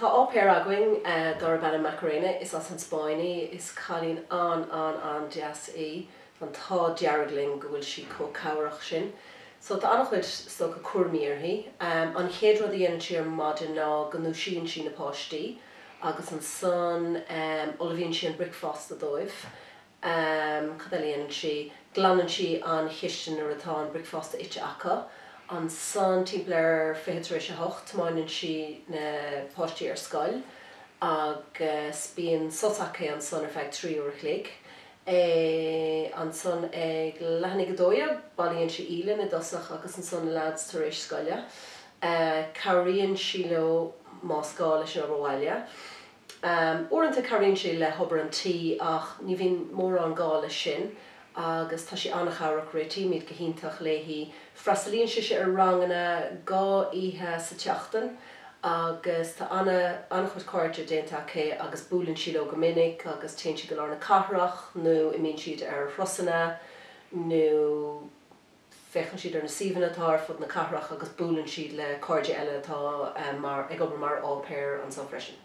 Tá au pair againn darb ainm Macarena, is as an Spáinn í, is cailín an-an-an-deas í, tá an t-ádh dearg linn go bhfuil sí chomh cabhrach sin. So tá an-chuid, is dócha, cúraimí uirthi. An chéad rud a dhéanann sí ar maidin ná go ndúisíonn sí na páistí agus ansan ullmhaíonn sí an bricfeasta dóibh. Cad eile a dhéanann sí? Glanann sí an chistin nuair atá an bricfeasta ite acu. Ansan, timpeall ar 8:40, tiomáineann sí na páistí ar scoil agus bíonn sos aici ansan ar feadh 3 uair a chloig. Ansan ag leath i ndiaidh 12, bailíonn sí Aoileann i dtosach agus ansan na leaids tar éis scoile. Cabhraíonn sí leo más gá leis an obair bhaile. Uaireanta cabhraíonn sí le hobair an tí ach ní bhíonn mórán gá leis sin agus tá sí an-chabhrach, réitímid go hiontach léi. Freastalaíonn sise ar ranganna 2 oíche sa tseachtain agus tá an-chuid cairde déanta aici agus buaileann sí leo go minic agus téann siad go lár na cathrach nó imíonn siad ar thurasanna nó. Féachann siad ar na suíomhanna atá ar fud na cathrach agus buaileann siad le cairde eile atá mar ag obair mar au pair anseo freisin.